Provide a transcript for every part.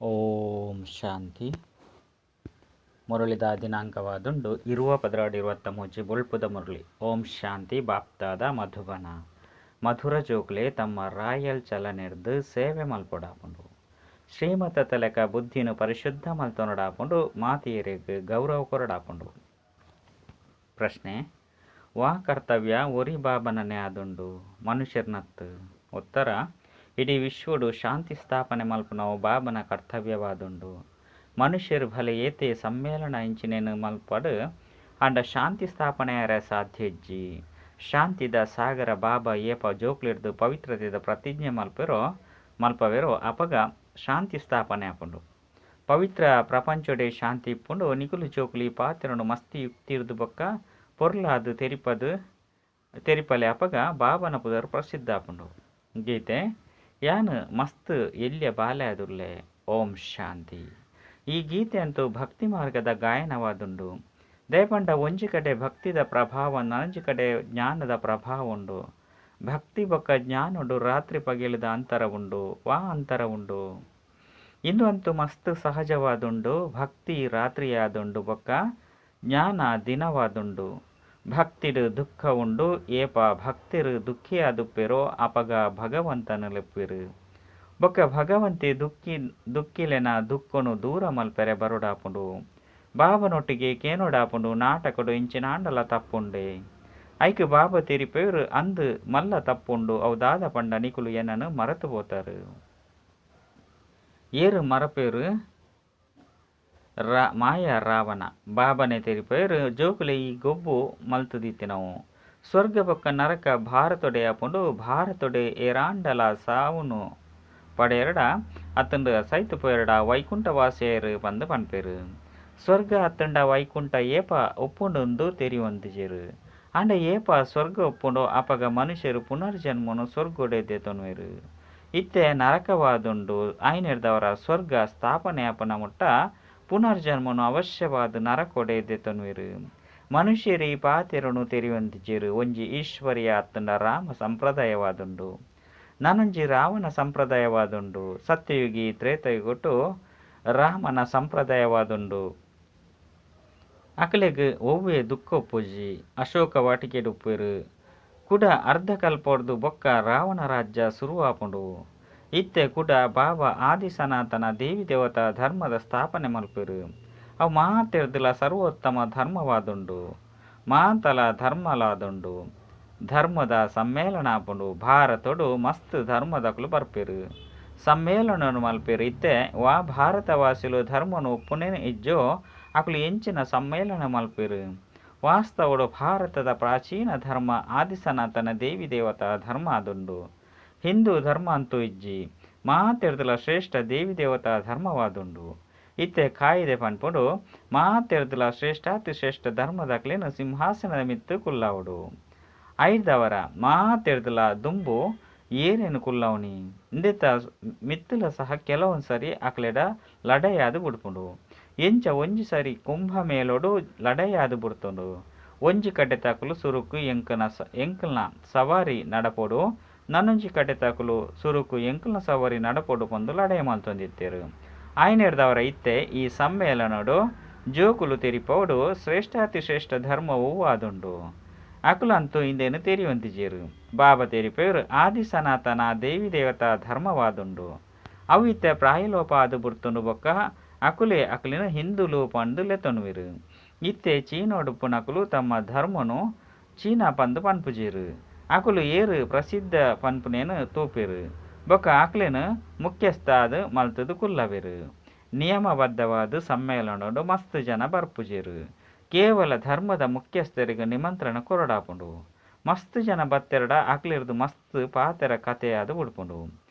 ಓಂ ಶಾಂತಿ. ಮುರಳಿದ ದಿನಾಂಕವಾದುಂಡು 20/12/23 ಬೊಳ್ಪುದ ಮುರಳಿ. ಓಂ ಶಾಂತಿ. ಬಾಪ್ತಾದ ಮಧುಬನ ಮಧುರ ಜೋಕ್ಲೆ ತಮ್ಮ ರಾಯಲ್ ಚಲನೆರ್ದು ಸೇವೆ ಮಲ್ಪೊಡಾಪುಂಡು. ಶ್ರೀಮತ ತಲೆಕ ಬುದ್ಧಿನು ಪರಿಶುದ್ಧ ಮಲ್ತೊನೊಡಾಪುಂಡು. ಮಾತಿಯರೆಗ್ ಗೌರವ ಕೊರಡಾಪುಂಡು. ಪ್ರಶ್ನೆ: ವಾ ಕರ್ತವ್ಯ ಒರಿ ಬಾಬನನೆ ಆದುಂಡು ಮನುಷ್ಯರ್ನತ್ತು? ಉತ್ತರ: ಇಡೀ ವಿಶ್ವಡು ಶಾಂತಿ ಸ್ಥಾಪನೆ ಮಲ್ಪುನವು ಬಾಬನ ಕರ್ತವ್ಯವಾದುಂಡು. ಮನುಷ್ಯರು ಭಲೆ ಏತೆ ಸಮ್ಮೇಳನ ಇಂಚಿನೇನು ಮಲ್ಪಡು ಆಂಡ ಶಾಂತಿ ಸ್ಥಾಪನೆ ಆರೆ ಸಾಧ್ಯ ಇಜ್ಜಿ. ಶಾಂತಿದ ಸಾಗರ ಬಾಬಾ ಏಪ ಜೋಕ್ಲಿಡ್ದು ಪವಿತ್ರತೆದ ಪ್ರತಿಜ್ಞೆ ಮಲ್ಪವೆರೋ ಅಪಗ ಶಾಂತಿ ಸ್ಥಾಪನೆ ಆಪುಂಡು. ಪವಿತ್ರ ಪ್ರಪಂಚೊಡೆ ಶಾಂತಿ ಇಪ್ಪುಂಡು. ನಿಕುಲು ಜೋಕ್ಲಿ ಪಾತೆರನು ಮಸ್ತಿ ಯುಕ್ತಿರ್ದು ಬೊಕ್ಕ ಪೊರ್ಲಾದು ತೆರಿಪಲೆ ಅಪಗ ಬಾಬನ ಪುದರ್ ಪ್ರಸಿದ್ಧ ಆಪುಂಡು. ಗೀತೆ: ಯಾನ್ ಮಸ್ತ್ ಎಲ್ಯ ಬಾಲೆ ಆದುಲ್ಲೆ. ಓಂ ಶಾಂತಿ. ಈ ಗೀತೆ ಅಂತೂ ಭಕ್ತಿ ಮಾರ್ಗದ ಗಾಯನವಾದುಂಡು. ದಯಪಂಡ ಒಂಜಿ ಕಡೆ ಭಕ್ತಿದ ಪ್ರಭಾವ, ನನೊಂಜಿ ಕಡೆ ಜ್ಞಾನದ ಪ್ರಭಾವ ಉಂಡು. ಭಕ್ತಿ ಬೊಕ್ಕ ಜ್ಞಾನೊಡು ರಾತ್ರಿ ಪಗೆಲದ ಅಂತರ ಉಂಡು. ವಾ ಅಂತರ ಉಂಡು? ಇಂದು ಅಂತೂ ಮಸ್ತ್ ಸಹಜವಾದುಂಡು. ಭಕ್ತಿ ರಾತ್ರಿಯಾದುಂಡು ಬೊಕ್ಕ ಜ್ಞಾನ ದಿನವಾದುಂಡು. ಭಕ್ತಿಡು ದುಃಖ ಉಂಡು. ಏಪ ಭಕ್ತರು ದುಃಖಿಯಾದುಪ್ಪೆರೋ ಅಪಗ ಭಗವಂತನ ಲೆಪ್ಪೆರು. ಬೊಕ್ಕ ಭಗವಂತೆ ದುಃಖಿಲೆನ ದುಃಖನು ದೂರ ಮಲ್ಪೆರೆ ಬರೊಡಾಪುಂಡು. ಬಾಬನೊಟ್ಟಿಗೆ ಕೇನೊಡಾಪುಂಡು. ನಾಟಕಡು ಇಂಚಿನಾಂಡಲ ತಪ್ಪುಂಡೆ. ಐಕ್ ಬಾಬಾ ತೆರಿಪೇರು ಅಂದು ಮಲ್ಲ ತಪ್ಪುಂಡು. ಅವು ದಾದ ಪಂಡ ನಿಕುಲು ಏನನು ಮರೆತು ಪೋತಾರು. ಏರು ಮರಪೇರು? ಮಾಯಾ ರಾವಣ. ಬಾಬನೆ ತೆರಿಪೇರು ಜೋಕುಲೆ ಈ ಗೊಬ್ಬು ಮಲ್ತುದಿತ್ತಿನವು. ಸ್ವರ್ಗ ಬೊಕ್ಕ ನರಕ ಭಾರತೊಡೆ ಆಪುಂಡು. ಭಾರತೊಡೆ ಏರಾಂಡಲ ಸಾವುನು ಪಡೆಯರಡ ಅತ್ತಂಡ ಸೈತು ಪೋಯರಡ ವೈಕುಂಠವಾಸಿಯರು ಪಂದು ಪನ್ಪೇರು. ಸ್ವರ್ಗ ಅತ್ತಂಡ ವೈಕುಂಠ ಏಪ ಒಪ್ಪುಂಡು ತೆರಿಯೊಂದಿಜೆರು. ಆಂಡ ಏಪ ಸ್ವರ್ಗ ಒಪ್ಪುಂಡು ಅಪಗ ಮನುಷ್ಯರು ಪುನರ್ಜನ್ಮನು ಸ್ವರ್ಗೊಡೆ ದೇತೊನ್ವೆರು. ಇತ್ತೆ ನರಕವಾದುಂಡು. ಆಯ್ನೆರ್ದವರ ಸ್ವರ್ಗ ಸ್ಥಾಪನೆ ಆಪುನ ಮುಟ್ಟ ಪುನರ್ಜನ್ಮನು ಅವಶ್ಯವಾದ ನರಕೊಡೆ ದೇತೊನ್ವೆರು. ಮನುಷ್ಯರು ಈ ಪಾತೆರನು ತೆರಿಯೊಂದಿಜೆರು. ಒಂಜಿ ಈಶ್ವರ್ಯ ಅತ್ತಂಡ ರಾಮ ಸಂಪ್ರದಾಯವಾದುಂಡು, ನಾನೊಂಜಿ ರಾವಣ ಸಂಪ್ರದಾಯವಾದುಂಡು. ಸತ್ಯಯುಗಿ ತ್ರೇತಯುಗೊಟ್ಟು ರಾಮನ ಸಂಪ್ರದಾಯವಾದುಂಡು. ಅಕಲೆಗ್ ಒವ್ವೆ ದುಃಖ ಒಪ್ಪುಜಿ. ಅಶೋಕ ವಾಟಿಕೆಡುಪ್ಪೆರು. ಕುಡ ಅರ್ಧಕಲ್ಪೊರ್ದು ಬೊಕ್ಕ ರಾವಣ ರಾಜ್ಯ ಸುರುವಾಪುಂಡು. ಇತ್ತೆ ಕುಡ ಬಾಬಾ ಆದಿ ಸನಾತನ ದೇವಿ ದೇವತಾ ಧರ್ಮದ ಸ್ಥಾಪನೆ ಮಲ್ಪೆರು. ಅವು ಮಾತೆರ್ದುಲ ಸರ್ವೋತ್ತಮ ಧರ್ಮವಾದುಂಡು. ಮಾತಲ ಧರ್ಮಲಾದುಂಡು. ಧರ್ಮದ ಸಮ್ಮೇಳನ ಆಪುಂಡು. ಭಾರತೊಡು ಮಸ್ತ್ ಧರ್ಮದಕುಲು ಬರ್ಪೆರು. ಸಮ್ಮೇಳನ ಮಲ್ಪೆರು. ಇತ್ತೆ ವಾ ಭಾರತವಾಸಿಲು ಧರ್ಮನು ಒಪ್ಪುನೇನು ಇಜ್ಜೋ ಅಕುಲು ಎಂಚಿನ ಸಮ್ಮೇಳನ ಮಲ್ಪೆರು. ವಾಸ್ತವಡು ಭಾರತದ ಪ್ರಾಚೀನ ಧರ್ಮ ಆದಿ ಸನಾತನ ದೇವಿ ದೇವತಾ ಧರ್ಮ ಆದುಂಡು. ಹಿಂದೂ ಧರ್ಮ ಅಂತೂ ಇಜ್ಜಿ. ಮಾತೆರ್ದುಲ ಶ್ರೇಷ್ಠ ದೇವಿ ದೇವತಾ ಧರ್ಮವಾದುಂಡು. ಇತ್ತೆ ಕಾಯಿದೆ ಪನ್ಪುಂಡು ಮಾತೆರ್ದುಲ ಶ್ರೇಷ್ಠಾತಿ ಶ್ರೇಷ್ಠ ಧರ್ಮದಕ್ಲೇನು ಸಿಂಹಾಸನದ ಮಿತ್ತು ಕುಲ್ಲಾವುಡು. ಐದವರ ಮಾತೆರ್ದುಲ ದುಂಬು ಏರೇನು ಕುಲ್ಲವನಿ ಇಂದೆತ ಮಿತ್ತುಲ ಸಹ ಕೆಲವೊಂದು ಸರಿ ಅಕ್ಲೆಡ ಲಡಾಯಾದು ಬುಡ್ಪುಂಡು. ಎಂಚ ಒಂಜಿ ಸರಿ ಕುಂಭಮೇಳೊಡು ಲಡಾಯಾದು ಬುಡ್ತುಂಡು. ಒಂಜಿ ಕಡೆ ತಕುಲು ಸುರುಕು ಎಂಕಲ್ನ ಸವಾರಿ ನಡಪೊಡು, ನನೊಂಜಿ ಕಡೆ ತಕುಲು ಸುರುಕು ಎಂಕಲ್ನ ಸವಾರಿ ನಡಪೊಡು ಪಂದು ಲಡಾಯಿ ಮಲ್ತೊಂದಿತ್ತೆರು. ಆಯ್ನೆರ್ದವರ ಇತ್ತೆ ಈ ಸಮ್ಮೇಳನೊಡು ಜೋಕುಲು ತೆರಿಪೋಡು ಶ್ರೇಷ್ಠಾತಿ ಶ್ರೇಷ್ಠ ಧರ್ಮವೂ ಆದುಂಡು. ಅಕುಲಂತೂ ಇಂದೇನು ತೆರಿಯೊಂದಿಜೆರು. ಬಾಬಾ ತೆರಿಪೇರು ಆದಿ ಸನಾತನ ದೇವಿ ದೇವತಾ ಧರ್ಮವಾದುಂಡು. ಅವು ಇತ್ತೆ ಪ್ರಾಯಲೋಪ ಆದು ಬುಡ್ತುಂಡು. ಬೊಕ್ಕ ಅಕುಲೆ ಅಕುಲಿನ ಹಿಂದೂಲು ಪಂದು ಲೆತ್ತೊನುವೆರು. ಇತ್ತೆ ಚೀನೋಡುಪ್ಪುನಕುಲು ತಮ್ಮ ಧರ್ಮನು ಚೀನಾ ಪಂದು ಪನ್ಪುಜೆರು. ಅಕುಲು ಏರು ಪ್ರಸಿದ್ಧ ಪನ್ಪುನೇನು ತೂಪೆರು. ಬೊಕ್ಕ ಅಕ್ಲೆನು ಮುಖ್ಯಸ್ಥಾದ ಮಲ್ತದು ಕುಲ್ಲವೆರು. ನಿಯಮಬದ್ಧವಾದ ಸಮ್ಮೇಳನೊಡು ಮಸ್ತ್ ಜನ ಬರ್ಪುಜೆರು. ಕೇವಲ ಧರ್ಮದ ಮುಖ್ಯಸ್ಥರಿಗೆ ನಿಮಂತ್ರಣ ಕೊರಡಾಪುಂಡು. ಮಸ್ತ್ ಜನ ಬತ್ತೆರಡ ಅಕ್ಲೆರ್ದು ಮಸ್ತ್ ಪಾತೆರ ಕತೆಯಾದು ಬುಡ್ಪುಂಡು.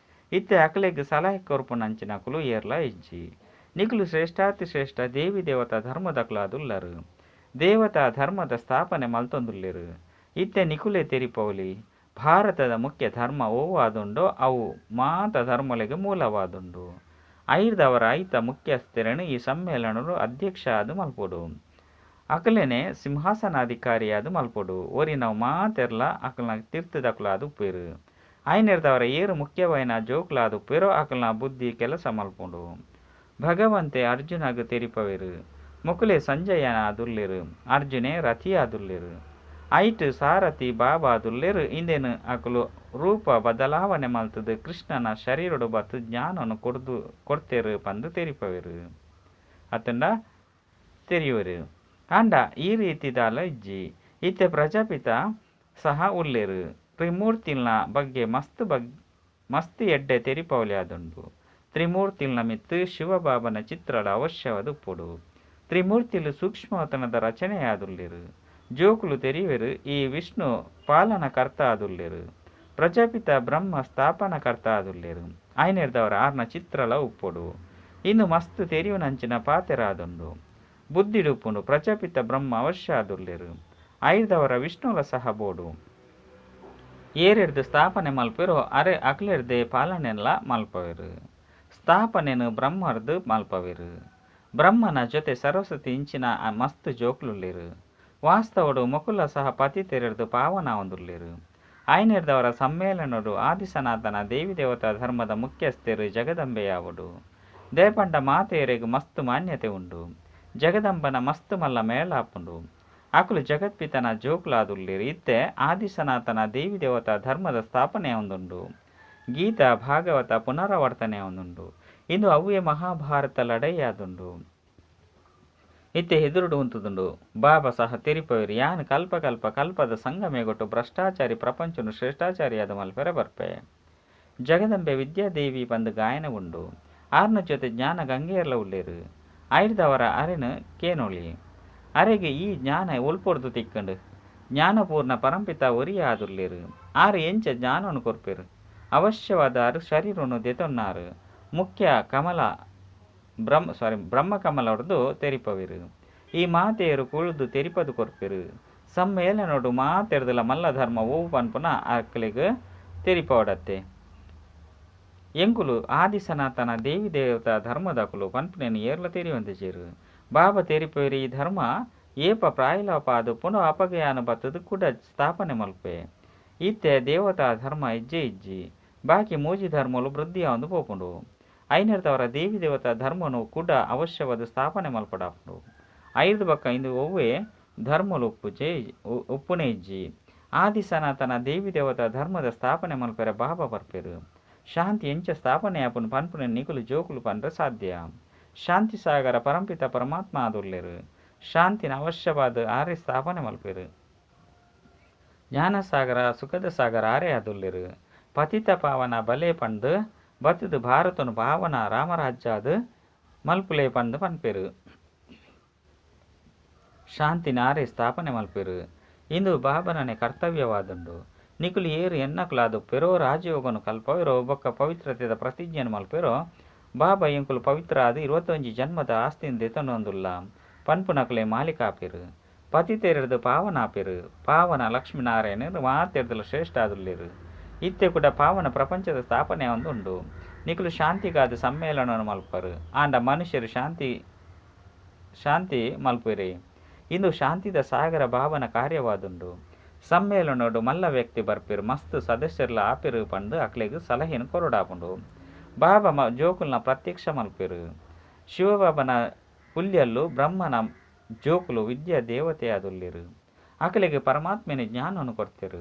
ಇತ್ತೆ ಅಕ್ಲೆಗ್ ಸಲಹೆ ಕೊರ್ಪುನಂಚಿನಕುಲು ಏರ್ಲ ಇಜ್ಜಿ. ನಿಕುಲು ಶ್ರೇಷ್ಠಾತಿ ಶ್ರೇಷ್ಠ ದೇವಿ ದೇವತಾ ಧರ್ಮದಕುಲಾದುಲ್ಲರು. ದೇವತಾ ಧರ್ಮದ ಸ್ಥಾಪನೆ ಮಲ್ತೊಂದುಲ್ಲೆರು. ಇತ್ತೆ ನಿಕುಲೆ ತೆರಿಪೌಲಿ ಭಾರತದ ಮುಖ್ಯ ಧರ್ಮ ಓವಾದುಂಡೋ ಅವು ಮಾತ ಧರ್ಮಲೆಗ್ ಮೂಲವಾದುಂಡು. ಐರ್ದವರ ಐತ ಮುಖ್ಯಸ್ಥರನ್ನು ಈ ಸಮ್ಮೇಳನಡು ಅಧ್ಯಕ್ಷ ಆದು ಮಲ್ಪೊಡು. ಅಕಲೆನೆ ಸಿಂಹಾಸನಾಧಿಕಾರಿಯಾದ ಮಲ್ಪೊಡು. ಒರಿನವು ಮಾತೆರ್ಲ ಅಕಲ್ನ ತೀರ್ಥದಕುಲಾದ ಉಪ್ಪೇರು. ಐನೆರ್ದವರ ಏರು ಮುಖ್ಯವಾಯಿನ ಜೋಕುಲಾದ ಉಪ್ಪೇರೋ ಅಕಲ್ನ ಬುದ್ಧಿ ಕೆಲಸ ಮಲ್ಪುಂಡು. ಭಗವಂತೆ ಅರ್ಜುನಗ್ ತೆರಿಪವೆರ್. ಮೊಕುಲೇ ಸಂಜಯನಾದುಲ್ಲೆರ್, ಅರ್ಜುನೆ ರಥಿಯಾದುಲ್ಲೆರ್. ಐಟ್ ಸಾರಥಿ ಬಾಬಾ ಆದುಲ್ಲೆರ್ ಇಂದೆನ್ ಅಕುಲು ರೂಪ ಬದಲಾವಣೆ ಮಲ್ತ್ದ್ ಕೃಷ್ಣನ ಶರೀರೊಡು ಬತ್ತ್ ಜ್ಞಾನೊನು ಕೊರ್ದು ಕೊರ್ತೆರ್ ಪಂದ್ ತೆರಿಪವೆರ್ ಅತ್ತಂಡ ತೆರಿಯುವೆರ್. ಆಂಡ ಈ ರೀತಿ ದಾಲ ಇಜ್ಜಿ. ಇತ್ತೆ ಪ್ರಜಾಪಿತ ಸಹ ಉಲ್ಲೆರ್. ತ್ರಿಮೂರ್ತಿಲ್ನ ಬಗ್ಗೆ ಮಸ್ತ್ ಎಡ್ಡೆ ತೆರಿಪಾವೊಲಿ ಆದುಂಡು. ತ್ರಿಮೂರ್ತಿಲ್ನ ಮಿತ್ತ್ ಶಿವಬಾಬಾನ ಚಿತ್ರಲ ಅವಶ್ಯವಾದ್ ಉಪ್ಪೊಡು. ತ್ರಿಮೂರ್ತಿಲು ಸೂಕ್ಷ್ಮವತನದ ರಚನೆಯಾದುಲ್ಲೆರ್. ಜೋಕುಲು ತೆರಿಯುವೆರ್ ಈ ವಿಷ್ಣು ಪಾಲನಕರ್ತ ಆದುಲ್ಲೆರ್. ಪ್ರಜಾಪಿತ ಬ್ರಹ್ಮ ಸ್ಥಾಪನಕರ್ತ ಆದುಲ್ಲೆರ್. ಆಯನೆರ್ದವರ ಆರ್ನ ಚಿತ್ರಲ ಉಪ್ಪೊಡು. ಇಂದು ಮಸ್ತ್ ತೆರಿಯುನಂಚಿನ ಪಾತೆರ ಆದುಂಡು. ಬುದ್ಧಿಡ್ ಉಪ್ಪುಂಡು ಪ್ರಜಾಪಿತ ಬ್ರಹ್ಮ ಅವಶ್ಯ ಆದುಲ್ಲೆರ್. ಆಯಿರ್ದವರ ವಿಷ್ಣುಲ ಸಹ ಬೋಡು. ಏರೆರ್ದ್ ಸ್ಥಾಪನೆ ಮಲ್ಪೆರೋ ಅರೆ ಅಕ್ಲೆರ್ದೇ ಪಾಲನೆನ್ಲ ಮಲ್ಪವೆರ್. ಸ್ಥಾಪನೆನ್ ಬ್ರಹ್ಮರ್ದ್ ಮಲ್ಪವೆರ್. ಬ್ರಹ್ಮನ ಜೊತೆ ಸರಸ್ವತಿ ಇಂಚಿನ ಮಸ್ತ್ ಜೋಕುಲುಲ್ಲೆರ್. ವಾಸ್ತವಡ್ ಮೊಕುಲ್ಲ ಸಹ ಪತಿತೆರೆರ್ದ್ ಪಾವನ ಆವೊಂದುಲ್ಲೆರ್. ಆಯನೆರ್ದವರ ಸಮ್ಮೇಳನಡ್ ಆದಿ ಸನಾತನ ದೇವಿ ದೇವತಾ ಧರ್ಮದ ಮುಖ್ಯಸ್ಥೆರ್ ಜಗದಂಬೆಯಾವೊಡು. ದಾಯೆ ಪಂಡ ಮಾತೆಯೆರೆಗ್ ಮಸ್ತ್ ಮಾನ್ಯತೆ ಉಂಡು. ಜಗದಂಬನ ಮಸ್ತ್ ಮಲ್ಲ ಮೇಳ ಆಪುಂಡು. ಅಕುಲು ಜಗತ್ಪಿತನ ಜೋಕುಲಾದುಲ್ಲೆರ್. ಇತ್ತೆ ಆದಿ ಸನಾತನ ದೇವಿ ದೇವತಾ ಧರ್ಮದ ಸ್ಥಾಪನೆ ಆವೊಂದುಂಡು. ಗೀತಾ ಭಾಗವತ ಪುನರಾವರ್ತನೆ ಆವೊಂದುಂಡು. ಇಂದು ಅವ್ವೇ ಮಹಾಭಾರತ ಲಡಾಯಿ ಆದುಂಡು. ಇತ್ತೆ ಎದುರುಡು ಉಂತುದುಂಡು. ಬಾಬಾ ಸಹ ತೆರಿಪವೆರ್ ಯಾನ್ ಕಲ್ಪ ಕಲ್ಪ ಕಲ್ಪದ ಸಂಗಮಯುಗಟ್ ಭ್ರಷ್ಟಾಚಾರಿ ಪ್ರಪಂಚನ್ ಶ್ರೇಷ್ಠಾಚಾರಿಯಾದ್ ಮಲ್ಪೆರೆ ಬರ್ಪೆ. ಜಗದಂಬೆ ವಿದ್ಯಾದೇವಿ ಪಂದ್ ಗಾಯನ ಉಂಡು. ಆರ್ನ ಜೊತೆ ಜ್ಞಾನ ಗಂಗೆಯರ್ಲ ಉಲ್ಲೆರ್. ಆಯಿರ್ದವರ ಅರೆನ್ ಕೇನೊಲಿ. ಅರೆಗ್ ಈ ಜ್ಞಾನ ಒಲ್ಪೊರ್ದು ತಿಕ್ಕ್ಂಡ್. ಜ್ಞಾನಪೂರ್ಣ ಪರಂಪಿತ ಒರಿಯೇ ಆದುಲ್ಲೆರ್. ಆರ್ ಎಂಚ ಜ್ಞಾನನ್ ಕೊರ್ಪೆರ್. ಅವಶ್ಯವಾದ್ ಆರ್ ಶರೀರನ್ ದೆತೊನ್ನಾರ್. ಮುಖ್ಯ ಕಮಲ ಬ್ರಹ್ಮ ಕಮಲರ್ದ್ ತೆರಿಪವೆರ್. ಈ ಮಾತೆಯರು ಕುಳ್ಳುದು ತೆರಿಪದ್ ಕೊರ್ಪೆರ್. ಸಮ್ಮೇಳನಡ್ ಮಾತೆರ್ದಲ ಮಲ್ಲ ಧರ್ಮ ಒವು ಪನ್ಪುನ ಅಕ್ಲೆಗ್ ತೆರಿಪಾವೊಡತ್ತೆ. ಎಂಕುಲು ಆದಿ ಸನಾತನ ದೇವಿ ದೇವತಾ ಧರ್ಮದಕುಲು ಪನ್ಪುನೆನ್ ಏರ್ಲ ತೆರಿಯೊಂದಿಜೆರ್. ಬಾಬಾ ತೆರಿಪವೆರ್ ಈ ಧರ್ಮ ಏಪ ಪ್ರಾಯಲೋಪ ಆದುಪ್ಪುಂಡೋ ಅಪಗ ಯಾನ್ ಬತ್ತುದು ಕುಡ ಸ್ಥಾಪನೆ ಮಲ್ಪುವೆ. ಇತ್ತೆ ದೇವತಾ ಧರ್ಮ ಇಜ್ಜೇ ಇಜ್ಜಿ. ಬಾಕಿ ಮೂಜಿ ಧರ್ಮಲು ವೃದ್ಧಿ ಆವೊಂದು ಪೋಪುಂಡು. ಐನೆರ್ದವರ ದೇವಿ ದೇವತಾ ಧರ್ಮನು ಕುಡ ಅವಶ್ಯವಾದ್ ಸ್ಥಾಪನೆ ಮಲ್ಪೊಡಾಪುಂಡು. ಐರ್ದ್ ಬೊಕ್ಕ ಇಂದು ಒವ್ವೇ ಧರ್ಮಲು ಉಪ್ಪುಜೆ ಉಪ್ಪುನೇ ಇಜ್ಜಿ. ಆದಿ ಸನಾತನ ದೇವಿ ದೇವತಾ ಧರ್ಮದ ಸ್ಥಾಪನೆ ಮಲ್ಪೆರೆ ಬಾಬಾ ಬರ್ಪೆರ್. ಶಾಂತಿ ಎಂಚ ಸ್ಥಾಪನೆ ಆಪುಂಡು ಪನ್ಪುನೆನ್ ನಿಕುಲು ಜೋಕುಲು ಪನ್ರೆ ಸಾಧ್ಯ. ಶಾಂತಿ ಸಾಗರ ಪರಂಪಿತ ಪರಮಾತ್ಮ ಆದುಲ್ಲೆರ್. ಶಾಂತಿನ ಅವಶ್ಯವಾದ್ ಆರೇ ಸ್ಥಾಪನೆ ಮಲ್ಪೆರ್. ಜ್ಞಾನಸಾಗರ ಸುಖದ ಸಾಗರ ಆರೇ ಆದುಲ್ಲೆರ್. ಪತಿತ ಪಾವನ ಬಲೆ ಪಂದ್ ಬತ್ತುದು ಭಾರತನು ಪಾವನ ರಾಮರಾಜ್ಯಾದ್ ಮಲ್ಪುಲೆ ಪಂದ್ ಪನ್ಪೆರ್. ಶಾಂತಿನ ಆರೇ ಸ್ಥಾಪನೆ ಮಲ್ಪೆರ್. ಇಂದು ಬಾಬನನೆ ಕರ್ತವ್ಯವಾದುಂಡು. ನಿಕುಲು ಏರ್ ಎನ್ನಕುಲಾದುಪ್ಪೆರೋ ರಾಜಯೋಗನು ಕಲ್ಪವೆರೋ ಬೊಕ್ಕ ಪವಿತ್ರತೆದ ಪ್ರತಿಜ್ಞೆನ್ ಮಲ್ಪೆರೋ ಬಾಬಾ ಎಂಕುಲು ಪವಿತ್ರ ಆದ್ 21 ಜನ್ಮದ ಆಸ್ತಿನ್ ದೆತೊನೊಂದುಲ್ಲ ಪನ್ಪುನಕುಲೇ ಮಾಲೀಕ ಆಪೆರ್. ಪತಿತೆರೆರ್ದ್ ಪಾವನ ಆಪೆರ್. ಪಾವನ ಲಕ್ಷ್ಮೀನಾರಾಯಣೆರ್ ಮಾತೆರ್ದಲ ಶ್ರೇಷ್ಠ ಆದುಲ್ಲೆರ್. ಇತ್ತೆ ಕೂಡ ಪಾವನ ಪ್ರಪಂಚದ ಸ್ಥಾಪನೆ ಆವೊಂದು ಉಂಡು. ನಿಕುಲು ಶಾಂತಿಗಾದ್ ಸಮ್ಮೇಳನ ಮಲ್ಪರು. ಆಂಡ ಮನುಷ್ಯರು ಶಾಂತಿ ಶಾಂತಿ ಮಲ್ಪುವೆರೆ. ಇಂದು ಶಾಂತಿದ ಸಾಗರ ಬಾಬನ ಕಾರ್ಯವಾದುಂಡು. ಸಮ್ಮೇಳನಡ್ ಮಲ್ಲ ವ್ಯಕ್ತಿ ಬರ್ಪೆರ್ ಮಸ್ತ್ ಸದಸ್ಯರ್ಲ ಆಪೆರ್ ಪಂದ್ ಅಕ್ಲೆಗ್ ಸಲಹೆನ್ ಕೊರೊಡಾಪುಂಡು. ಬಾಬಾ ಜೋಕುಲ್ನ ಪ್ರತ್ಯಕ್ಷ ಮಲ್ಪೆರ್. ಶಿವಬಾಬನ ಪುಲ್ಯಲ್ಲು ಬ್ರಹ್ಮನ ಜೋಕುಲು ವಿದ್ಯಾ ದೇವತೆ ಆದುಲ್ಲೆರ್. ಅಕ್ಲೆಗ್ ಪರಮಾತ್ಮನ ಜ್ಞಾನನ್ ಕೊರ್ತೆರ್.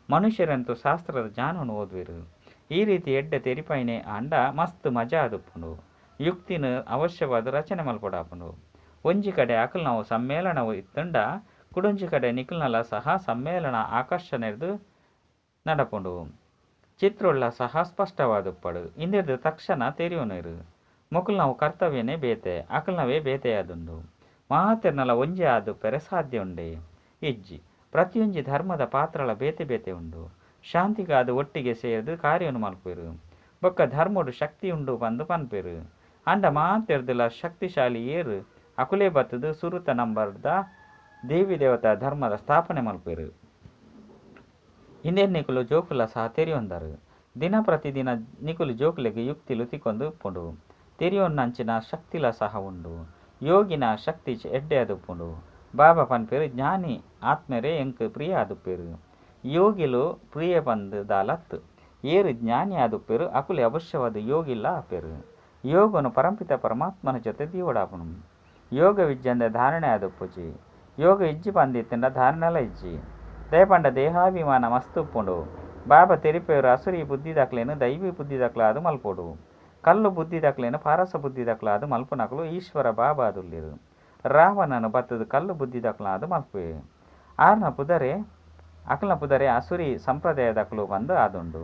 ಮನುಷ್ಯರಂತೂ ಶಾಸ್ತ್ರದ ಜ್ಞಾನನ್ ಓದುವೆರ್. ಈ ರೀತಿ ಎಡ್ಡೆ ತೆರಿಪಾಯಿನೇ ಆಂಡ ಮಸ್ತ್ ಮಜಾ ಆದುಪ್ಪುಂಡು. ಯುಕ್ತಿನ ಅವಶ್ಯವಾದ್ ರಚನೆ ಮಲ್ಪೊಡಾಪುಂಡು. ಒಂಜಿ ಕಡೆ ಅಕಲ್ನವು ಸಮ್ಮೇಳನವು ಇತ್ತುಂಡ ಕುಡೊಂಜಿ ಕಡೆ ನಿಕುಲ್ನಲ ಸಹ ಸಮ್ಮೇಳನ ಆಕರ್ಷಣೆರ್ದ್ ನಡಪುಂಡು. ಚಿತ್ರೊಳ್ಳ ಸಹ ಸ್ಪಷ್ಟವಾದುಪ್ಪಡು. ಇಂದೆರ್ದ್ ತಕ್ಷಣ ತೆರಿಯೊನೆರ್. ಮೊಕುಲ್ನವು ಕರ್ತವ್ಯನೇ ಬೇತೆ ಅಕಲ್ನವೇ ಬೇತೆಯಾದುಂಡು. ಮಾತೆರ್ನಲ ಒಂಜೇ ಆದುಪ್ಪೆರೆ ಸಾಧ್ಯ ಉಂಡೆ ಇಜ್ಜಿ. ಪ್ರತಿಯೊಂಜಿ ಧರ್ಮದ ಪಾತ್ರಲ ಬೇತೆ ಬೇತೆ ಉಂಡು. ಶಾಂತಿಗಾದ್ ಒಟ್ಟಿಗೆ ಸೇರ್ದ್ ಕಾರ್ಯನ್ ಮಲ್ಪುವೆರ್. ಬೊಕ್ಕ ಧರ್ಮಡ್ ಶಕ್ತಿ ಉಂಡು ಪಂದ್ ಪನ್ಪೆರ್. ಆಂಡ ಮಾತೆರ್ದಲ ಶಕ್ತಿಶಾಲಿ ಏರ್ ಅಕುಲೇ ಬತ್ತುದು ಸುರುತ ನಂಬರ್ದ ದೇವಿ ದೇವತಾ ಧರ್ಮದ ಸ್ಥಾಪನೆ ಮಲ್ಪುವೆರ್. ಇಂದೆನ್ ನಿಕುಲು ಜೋಕುಲ ಸಹ ತೆರಿಯೊಂದರು. ದಿನ ಪ್ರತಿದಿನ ನಿಕುಲು ಜೋಕುಲೆಗ್ ಯುಕ್ತಿಲು ತಿಕ್ಕೊಂದು ಉಪ್ಪುಂಡು. ತೆರಿಯೊನ್ನಂಚಿನ ಶಕ್ತಿಲ ಸಹ ಉಂಡು. ಯೋಗಿನ ಶಕ್ತಿ ಎಡ್ಡೆ ಆದುಪ್ಪುಂಡು. ಬಾಬಾ ಪನ್ಪೆರ್ ಜ್ಞಾನಿ ಆತ್ಮರೇ ಎಂಕ್ ಪ್ರಿಯ ಆದುಪ್ಪೆರ್. ಯೋಗಿಲು ಪ್ರಿಯ ಪಂದ್ ದಾಲತ್. ಏರ್ ಜ್ಞಾನಿ ಆದುಪ್ಪೆರ್ ಅಕುಲೇ ಅವಶ್ಯವಾದ್ ಯೋಗಿಲ್ಲ ಆಪೆರ್. ಯೋಗನು ಪರಂಪಿತ ಪರಮಾತ್ಮನ ಜೊತೆ ದೀವೊಡಾಪುಂಡು. ಯೋಗ ವಿಜ್ಜಂದೆ ಧಾರಣೆ ಆದುಪ್ಪುಜಿ. ಯೋಗ ಇಜ್ಜಿ ಪಂದಿತ್ತಂಡ ಧಾರಣೆಲ ಇಜ್ಜಿ. ದಯಪಂಡ ದೇಹಾಭಿಮಾನ ಮಸ್ತ್ ಉಪ್ಪುಂಡು. ಬಾಬಾ ತೆರಿಪೇರು ಅಸುರಿ ಬುದ್ಧಿದಕ್ಲೆನ್ ದೈವಿ ಬುದ್ಧಿದಕ್ಲಾದ್ ಮಲ್ಪೊಡು. ಕಲ್ಲು ಬುದ್ಧಿದಕ್ಲೆನ್ ಪಾರಸ ಬುದ್ಧಿದಕ್ಲಾದ್ ಮಲ್ಪುನಕುಲು ಈಶ್ವರ ಬಾಬಾದುಲ್ಲೆರ್. ರಾವಣನ ಬತ್ತದ ಕಲ್ಲು ಬುದ್ಧಿದಕ್ಲಾದ್ ಮಲ್ಪುವೆ. ಆರ್ನ ಪುದರೆ ಅಕಲ್ನ ಪುದರೆ ಅಸುರಿ ಸಂಪ್ರದಾಯದಕುಲು ಪಂದ್ ಆದುಂಡು.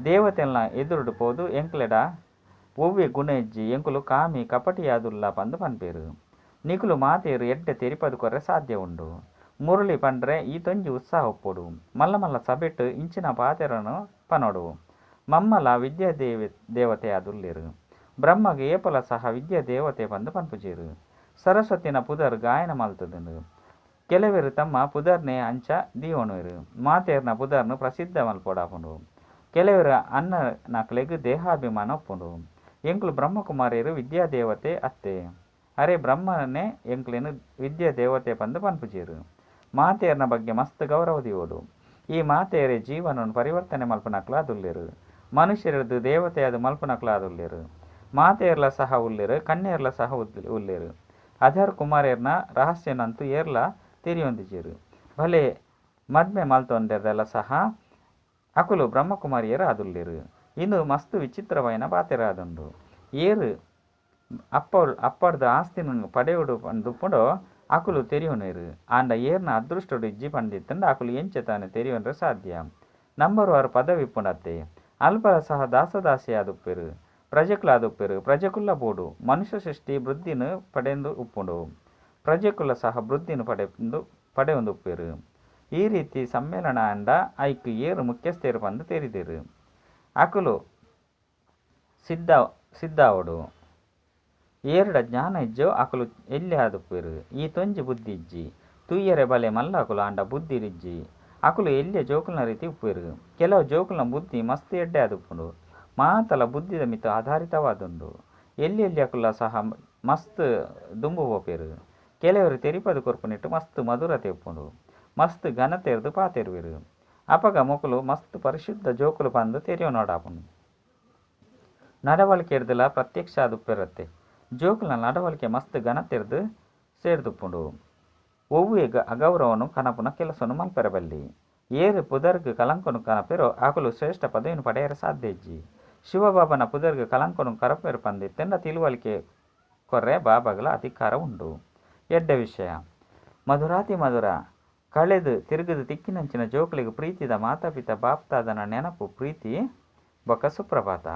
ದೇವತೆಲ್ನ ಎದುರುಡು ಪೋದು ಎಂಕ್ಲೆಡ ಒವ್ವೆ ಗುಣ ಇಜ್ಜಿ ಎಂಕುಲು ಕಾಮಿ ಕಪಟಿಯಾದುಲ್ಲ ಪಂದ್ ಪನ್ಪೆರ್. ನಿಕುಲು ಮಾತೆರ್ ಎಡ್ಡೆ ತೆರಿಪಾದ್ ಕೊರ್ರೆ ಸಾಧ್ಯ ಉಂಡು. ಮುರುಳಿ ಪಂಡ್ರೆ ಈತೊಂಜಿ ಉತ್ಸಾಹ ಉಪ್ಪೊಡು. ಮಲ್ಲ ಮಲ್ಲ ಸಭೆಟ್ ಇಂಚಿನ ಪಾತೆರನ್ ಪನೊಡು. ಮಮ್ಮಲ ವಿದ್ಯಾ ದೇವತೆ ಆದುಲ್ಲೆರ್. ಬ್ರಹ್ಮಗ್ ಏಪಲ ಸಹ ವಿದ್ಯಾ ದೇವತೆ ಪಂದ್ ಪನ್ಪುಜೆರ್. ಸರಸ್ವತಿನ ಪುದರ್ ಗಾಯನ ಮಲ್ತುದುಂಡು. ಕೆಲವೆರ್ ತಮ್ಮ ಪುದರ್ನೆ ಅಂಚ ದೀವೊನುವೆರ್. ಮಾತೆರ್ನ ಪುದರ್ನ್ ಪ್ರಸಿದ್ಧ ಮಲ್ಪೊಡಾಪುಂಡು. ಕೆಲವೆರ್ ಅಣ್ಣನಕ್ಲೆಗ್ ದೇಹಾಭಿಮಾನ ಉಪ್ಪುಂಡು. ಎಂಕುಲು ಬ್ರಹ್ಮಕುಮಾರಿಯರು ವಿದ್ಯಾ ದೇವತೆ ಅತ್ತೆ. ಅರೆ ಬ್ರಹ್ಮನೇ ಎಂಕ್ಲೆನ್ ವಿದ್ಯಾ ದೇವತೆ ಪಂದ್ ಪನ್ಪುಜೆರ್. ಮಾತೆರ್ನ ಬಗ್ಗೆ ಮಸ್ತ್ ಗೌರವ ದೀವೊಡು. ಈ ಮಾತೆಯರೇ ಜೀವನನ್ ಪರಿವರ್ತನೆ ಮಲ್ಪುನಕುಲಾದುಲ್ಲೆರ್. ಮನುಷ್ಯರದು ದೇವತೆಯಾದ ಮಲ್ಪುನಕುಲಾದುಲ್ಲೆರ್. ಮಾತೆರ್ಲ ಸಹ ಉಲ್ಲೆರ್, ಕನ್ಯೆರ್ಲ ಸಹ ಉಲ್ಲೆರ್. ಅಧರ್ ಕುಮಾರೆರ್ನ ರಹಸ್ಯನಂತೂ ಏರ್ಲ ತೆರಿಯೊಂದಿಜೆರ್. ಭಲೆ ಮದ್ಮೆ ಮಲ್ತೊಂದೆರ್ದಲ ಸಹ ಅಕುಲು ಬ್ರಹ್ಮಕುಮಾರಿಯರು ಆದುಲ್ಲೆರ್. ಇಂದು ಮಸ್ತ್ ವಿಚಿತ್ರವಾಯಿನ ಪಾತೆರ ಆದುಂಡು. ಏರ್ ಅಪ್ಪಡ್ದು ಆಸ್ತಿನ ಪಡೆಯೊಡು ಪಂದುಪ್ಪುಂಡೋ ಅಕುಲು ತೆರಿಯೊನುವೆರ್. ಆಂಡ ಏರ್ನ ಅದೃಷ್ಟೊಡು ಇಜ್ಜಿ ಪಂದಿತ್ತಂಡ ಅಕುಲು ಎಂಚ ತಾನೆ ತೆರಿಯೊನರೆ ಸಾಧ್ಯ. ನಂಬರ್ ವಾರ್ ಪದವಿ ಉಪ್ಪುಂಡತ್ತೆ. ಅಲ್ಪಲ ಸಹ ದಾಸದಾಸಿಯಾದುಪ್ಪೆರು. ಪ್ರಜೆಕುಲಾದುಪ್ಪೆರು. ಪ್ರಜೆಕುಲ್ಲ ಬೋಡು. ಮನುಷ್ಯ ಸೃಷ್ಟಿ ವೃದ್ಧಿನ ಪಡೆಯೊಂದು ಉಪ್ಪುಂಡು. ಪ್ರಜೆಕುಲ ಸಹ ವೃದ್ಧಿನ ಪಡೆಯೊಂದುಪ್ಪೆರು. ಈ ರೀತಿ ಸಮ್ಮೇಳನ ಆಂಡ ಐಕ್ ಏರ್ ಮುಖ್ಯಸ್ಥರು ಪಂದ್ ತೆರಿದೆರ್. ಅಕುಲು ಸಿದ್ಧಾವೊಡು. ಏರ್ಡ ಜ್ಞಾನ ಇಜ್ಜೋ ಅಕುಲು ಎಲ್ಯ ಆದುಪ್ಪೆರು. ಈತೊಂಜಿ ಬುದ್ಧಿ ಇಜ್ಜಿ. ತೂಯರೆ ಬಲೆ ಮಲ್ಲಕುಲು ಆಂಡ ಬುದ್ಧಿ ಇಜ್ಜಿ. ಅಕುಲು ಎಲ್ಯ ಜೋಕುಲ್ನ ರೀತಿ ಉಪ್ಪುವೆರು. ಕೆಲವು ಜೋಕುಲ್ನ ಬುದ್ಧಿ ಮಸ್ತ್ ಎಡ್ಡೆ ಆದುಪ್ಪುಂಡು. ಮಾತಲ ಬುದ್ಧಿದ ಮಿತ್ತ್ ಆಧಾರಿತವಾದುಂಡು. ಎಲ್ಯ ಎಲ್ಯಕುಲ್ಲ ಸಹ ಮಸ್ತ್ ದುಂಬು ಪೋಪೆರು. ಕೆಲವರು ತೆರಿಪದು ಕೊರ್ಪುನಿಟ್ಟು ಮಸ್ತ್ ಮಧುರತೆ ಉಪ್ಪುಂಡು. ಮಸ್ತ್ ಘನತೆರ್ದು ಪಾತೆರುವೆರು. ಅಪಗ ಮೊಕುಲು ಮಸ್ತ್ ಪರಿಶುದ್ಧ ಜೋಕುಲು ಪಂದ್ ತೆರಿಯೊನೊಡಾಪುಂಡು. ನಡವಳಿಕೆರ್ದಲ ಪ್ರತ್ಯಕ್ಷ ಆದುಪ್ಪೆರತ್ತೆ. ಜೋಕುಲ್ನ ನಡವಳಿಕೆ ಮಸ್ತ್ ಘನತೆರ್ದು ಸೇರ್ದುಪ್ಪುಂಡು. ಒವ್ವೆ ಅಗೌರವನು ಕನಪುನ ಕೆಲಸನು ಮಲ್ಪೆರೆ ಬಲ್ಲಿ. ಏರ್ ಪುದರ್ಗ್ ಕಲಂಕನು ಕನಪೆರೋ ಅಕುಲು ಶ್ರೇಷ್ಠ ಪದವಿಯನ್ನು ಪಡೆಯರೆ ಸಾಧ್ಯ ಇಜ್ಜಿ. ಶಿವಬಾಬನ ಪುದರ್ಗ್ ಕಲಂಕನು ಕರಪೆರ್ ಪಂದಿತ್ತಂಡ ತಿಳುವಳಿಕೆ ಕೊರ್ರೆ ಬಾಬಾಗಳ ಅಧಿಕಾರ ಉಂಡು. ಎಡ್ಡೆ ವಿಷಯ. ಮಧುರಾತಿ ಮಧುರ ಕಳೆದು ತಿರುಗುದು ತಿಕ್ಕಿನಂಚಿನ ಜೋಕುಲೆಗ್ ಪ್ರೀತಿದ ಮಾತಾಪಿತ ಬಾಪ್ತಾದನ ನೆನಪು ಪ್ರೀತಿ ಬೊಕ ಸುಪ್ರಭಾತ.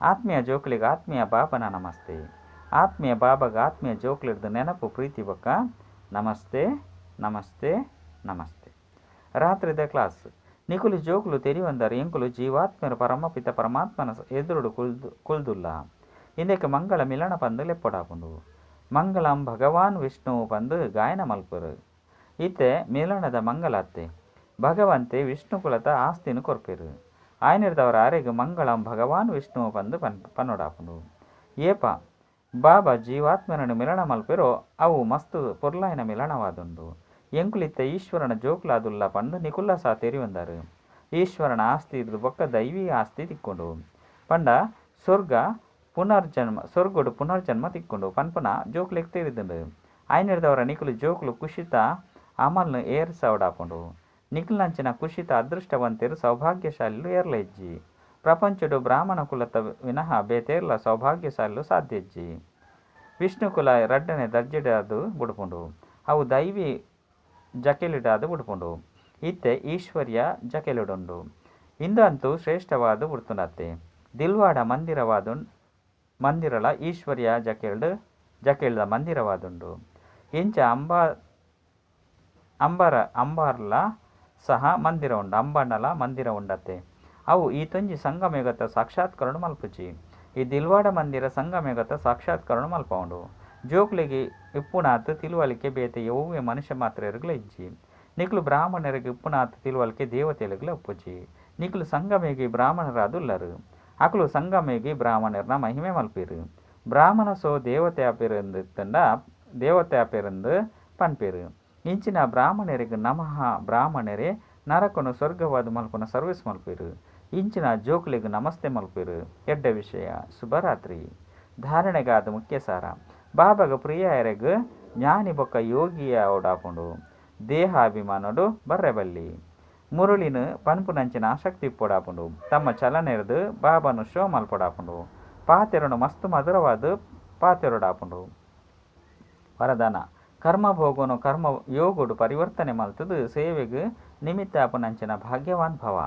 ಆತ್ಮೀಯ ಜೋಕುಲೆಗ್ ಆತ್ಮೀಯ ಬಾಬನ ನಮಸ್ತೆ. ಆತ್ಮೀಯ ಬಾಬಾಗ ಆತ್ಮೀಯ ಜೋಕುಲೆಡ್ದು ನೆನಪು ಪ್ರೀತಿ ಬೊಕ ನಮಸ್ತೆ ನಮಸ್ತೆ ನಮಸ್ತೆ. ರಾತ್ರಿದ ಕ್ಲಾಸ್. ನಿಕುಲು ಜೋಕುಲು ತೆರಿಯೊಂದಾರು ಎಂಕುಲು ಜೀವಾತ್ಮರ ಪರಮಪಿತ ಪರಮಾತ್ಮನ ಎದುರುಡು ಕುಲ್ದುಲ್ಲ. ಇಂದಕ್ಕೆ ಮಂಗಳ ಮಿಲನ ಪಂದು ಲೆಪ್ಪೊಡಾಪುಂಡು. ಮಂಗಳಂ ಭಗವಾನ್ ವಿಷ್ಣು ಪಂದು ಗಾಯನ ಮಲ್ಪರು. ಇತ್ತೆ ಮಿಲನದ ಮಂಗಳಾತ್ತೆ. ಭಗವಂತೆ ವಿಷ್ಣು ಕುಲತ ಆಸ್ತಿನ ಕೊರ್ಪೆರು. ಆಯನಿರ್ದವರ ಅರೆಗ್ ಮಂಗಳಂ ಭಗವಾನ್ ವಿಷ್ಣು ಪಂದು ಪನ್ನೊಡಾಪುಂಡು. ಏಪ ಬಾಬಾ ಜೀವಾತ್ಮರನ್ನು ಮಿಲನ ಮಲ್ಪೆರೋ ಅವು ಮಸ್ತ್ ಪೊರ್ಲಾಯಿನ ಮಿಲನವಾದುಂಡು. ಎಂಕುಲಿತ್ತ ಈಶ್ವರನ ಜೋಕುಲಾದುಲ್ಲ ಪಂದು ನಿಕುಲ್ಲ ಸಹ ತೆರಿಯೊಂದಾರು. ಈಶ್ವರನ ಆಸ್ತಿ ಇರ್ದು ಬೊಕ್ಕ ದೈವಿ ಆಸ್ತಿ ತಿಕ್ಕೊಂಡು. ಪಂಡ ಸ್ವರ್ಗ ಪುನರ್ಜನ್ಮ ಸ್ವರ್ಗಡು ಪುನರ್ಜನ್ಮ ತಿಕ್ಕೊಂಡು ಪನ್ಪುನ ಜೋಕುಲೆಗ್ ತೆರಿದುಂಡು. ಆಯನಿರ್ದವರ ನಿಕುಲು ಜೋಕುಲು ಕುಷಿತ ಅಮಲ್ನು ಏರ್ಸವಡಾಪುಂಡು. ನಿಕುಲ್ನಂಚಿನ ಕುಷಿತ ಅದೃಷ್ಟವಂತೆರು ಸೌಭಾಗ್ಯಶಾಲಿಲು ಏರ್ಲ ಇಜ್ಜಿ. ಪ್ರಪಂಚಡು ಬ್ರಾಹ್ಮಣ ಕುಲತ ವಿನಃ ಬೇತೇರ್ಲ ಸೌಭಾಗ್ಯಶಾಲಿಲು ಸಾಧ್ಯ ಇಜ್ಜಿ. ವಿಷ್ಣು ಕುಲ ರಡ್ಡನೆ ದರ್ಜೆಡಾದು ಬುಡುಪುಂಡು. ಅವು ದೈವಿ ಜಕೆಲಿಡಾದು ಬುಡುಪುಂಡು. ಇತ್ತೆ ಈಶ್ವರ್ಯ ಜಕೆಲಿಡುಂಡು. ಇಂದಂತೂ ಶ್ರೇಷ್ಠವಾದ ಬುಡ್ತುಂಡತ್ತೆ. ದಿಲ್ವಾಡ ಮಂದಿರವಾದ ಮಂದಿರಲ ಈಶ್ವರ್ಯ ಜಕೆಲ್ದ ಮಂದಿರವಾದುಂಡು. ಇಂಚ ಅಂಬಾರ್ಲ ಸಹ ಮಂದಿರ ಉಂಡು. ಅಂಬಾಂಡಲ ಮಂದಿರ ಉಂಡತ್ತೆ. ಅವು ಈತೊಂಜಿ ಸಂಗಮಯುಗತ ಸಾಕ್ಷಾತ್ಕರಣ ಮಲ್ಪುಜಿ. ಈ ದಿಲ್ವಾಡ ಮಂದಿರ ಸಂಗಮಯುಗತ ಸಾಕ್ಷಾತ್ಕರಣ ಮಲ್ಪವುಂಡು. ಜೋಕುಲೆಗ್ ಇಪ್ಪುನಾತ್ ತಿಳುವಳಿಕೆ ಬೇತೆ ಒವ್ವೆ ಮನುಷ್ಯ ಮಾತ್ರೆರ್ಗ್ಲ ಇಜ್ಜಿ. ನಿಕುಲು ಬ್ರಾಹ್ಮಣರಿಗೆ ಇಪ್ಪುನಾತ್ ತಿಳುವಳಿಕೆ ದೇವತೆಲುಗ್ಲ ಉಪ್ಪುಜಿ. ನಿಕುಲು ಸಂಗಮಯುಗಿ ಬ್ರಾಹ್ಮಣರಾದುಲ್ಲರು. ಅಕುಲು ಸಂಗಮಯುಗಿ ಬ್ರಾಹ್ಮಣರ್ನ ಮಹಿಮೆ ಮಲ್ಪೆರು. ಬ್ರಾಹ್ಮಣ ಸೋ ದೇವತೆ ಆಪೆರಂದಿತ್ತಂಡ ದೇವತೆ ಆಪೆರಂದು ಪನ್ಪೆರು. ಇಂಚಿನ ಬ್ರಾಹ್ಮಣರಿಗೆ ನಮಃ ಬ್ರಾಹ್ಮಣರೇ ನರಕನು ಸ್ವರ್ಗವಾದ ಮಲ್ಪುನ ಸರ್ವಿಸ್ ಮಲ್ಪೆರು. ಇಂಚಿನ ಜೋಕುಲೆಗ್ ನಮಸ್ತೆ ಮಲ್ಪೆರು. ಎಡ್ಡೆ ವಿಷಯ. ಶುಭರಾತ್ರಿ. ಧಾರಣೆಗಾದ್ ಮುಖ್ಯ ಸಾರ. ಬಾಬಾಗ್ ಪ್ರಿಯರೆಗ್ ಜ್ಞಾನಿ ಬೊಕ್ಕ ಯೋಗಿ ಆವೊಡಾಪುಂಡು. ದೇಹಾಭಿಮಾನೊಡು ಬರ್ರೆ ಬಲ್ಲಿ. ಮುರುಳಿನ ಪನ್ಪುನಂಚಿನ ಆಸಕ್ತಿ ಇಪ್ಪೊಡಾಪುಂಡು. ತಮ್ಮ ಚಲನೆರ್ದ್ ಬಾಬಾನು ಶೋ ಮಲ್ಪೊಡಾಪುಂಡು. ಪಾತೆರೊನು ಮಸ್ತ್ ಮಧುರವಾದ್ ಪಾತೆರೊಡಾಪುಂಡು. ವರದಾನ ಕರ್ಮಭೋಗನು ಕರ್ಮ ಯೋಗಡ್ ಪರಿವರ್ತನೆ ಮಲ್ತುದು ಸೇವೆಗ್ ನಿಮಿತ್ತ ಆಪುನಂಚಿನ ಭಾಗ್ಯವಾನ್ ಭವ.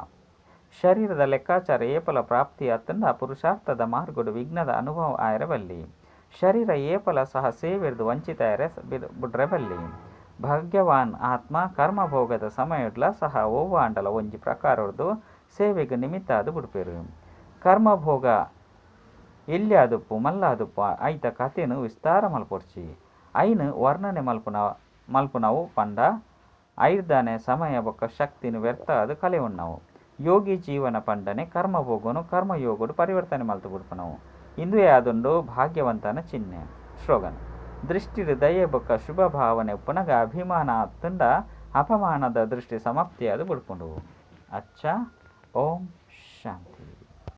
ಶರೀರದ ಲೆಕ್ಕಾಚಾರ ಏಪಲ ಪ್ರಾಪ್ತಿ ಅತ್ತುಂಡ ಪುರುಷಾರ್ಥದ ಮಾರ್ಗಡ್ ವಿಘ್ನದ ಅನುಭವ ಆಯೆರೆ ಬಲ್ಲಿ. ಶರೀರ ಏಪಲ ಸಹ ಸೇವೆರ್ದ್ ವಂಚಿತ ಆಯೆರೆ ಬುಡ್ರೆ ಬಲ್ಲಿ. ಭಾಗ್ಯವಾನ್ ಆತ್ಮ ಕರ್ಮಭೋಗದ ಸಮಯಡ್ಲ ಸಹ ಒವ್ವಾಂಡಲ ಒಂಜಿ ಪ್ರಕಾರರ್ದ್ ಸೇವೆಗ್ ನಿಮಿತ್ತ ಆದ್ ಬುಡ್ಪೆರ್. ಕರ್ಮಭೋಗ ಎಲ್ಯಾದುಪ್ಪು ಮಲ್ಲಾದುಪ್ಪು ಐತ ಕಥೆನ್ ವಿಸ್ತಾರ ಮಲ್ಪೊಡ್ಚಿ. ಐನ್ ವರ್ಣನೆ ಮಲ್ಪುನ ಮಲ್ಪುನವು ಪಂಡ ಐರ್ದಾನೆ ಸಮಯ ಬೊಕ್ಕ ಶಕ್ತಿನ್ ವ್ಯರ್ಥ ಆದ್ ಕಳೆಯೊನ್ನವು. ಯೋಗಿ ಜೀವನ ಪಂಡನೆ ಕರ್ಮಭೋಗನು ಕರ್ಮಯೋಗಡ್ ಪರಿವರ್ತನೆ ಮಲ್ತ್ ಬುಡ್ಪುನವು. ಇಂದುವೇ ಆದುಂಡು ಭಾಗ್ಯವಂತನ ಚಿಹ್ನೆ. ಶ್ಲೋಗನ್ ದೃಷ್ಟಿಡ್ ದಯೆ ಬೊಕ್ಕ ಶುಭ ಭಾವನೆ ಉಪ್ಪುನಗ ಅಭಿಮಾನ ಅತ್ತುಂಡ ಅಪಮಾನದ ದೃಷ್ಟಿ ಸಮಾಪ್ತಿಯಾದ್ ಬುಡ್ಪುಂಡು. ಅಚ್ಚ ಓಂ ಶಾಂತಿ.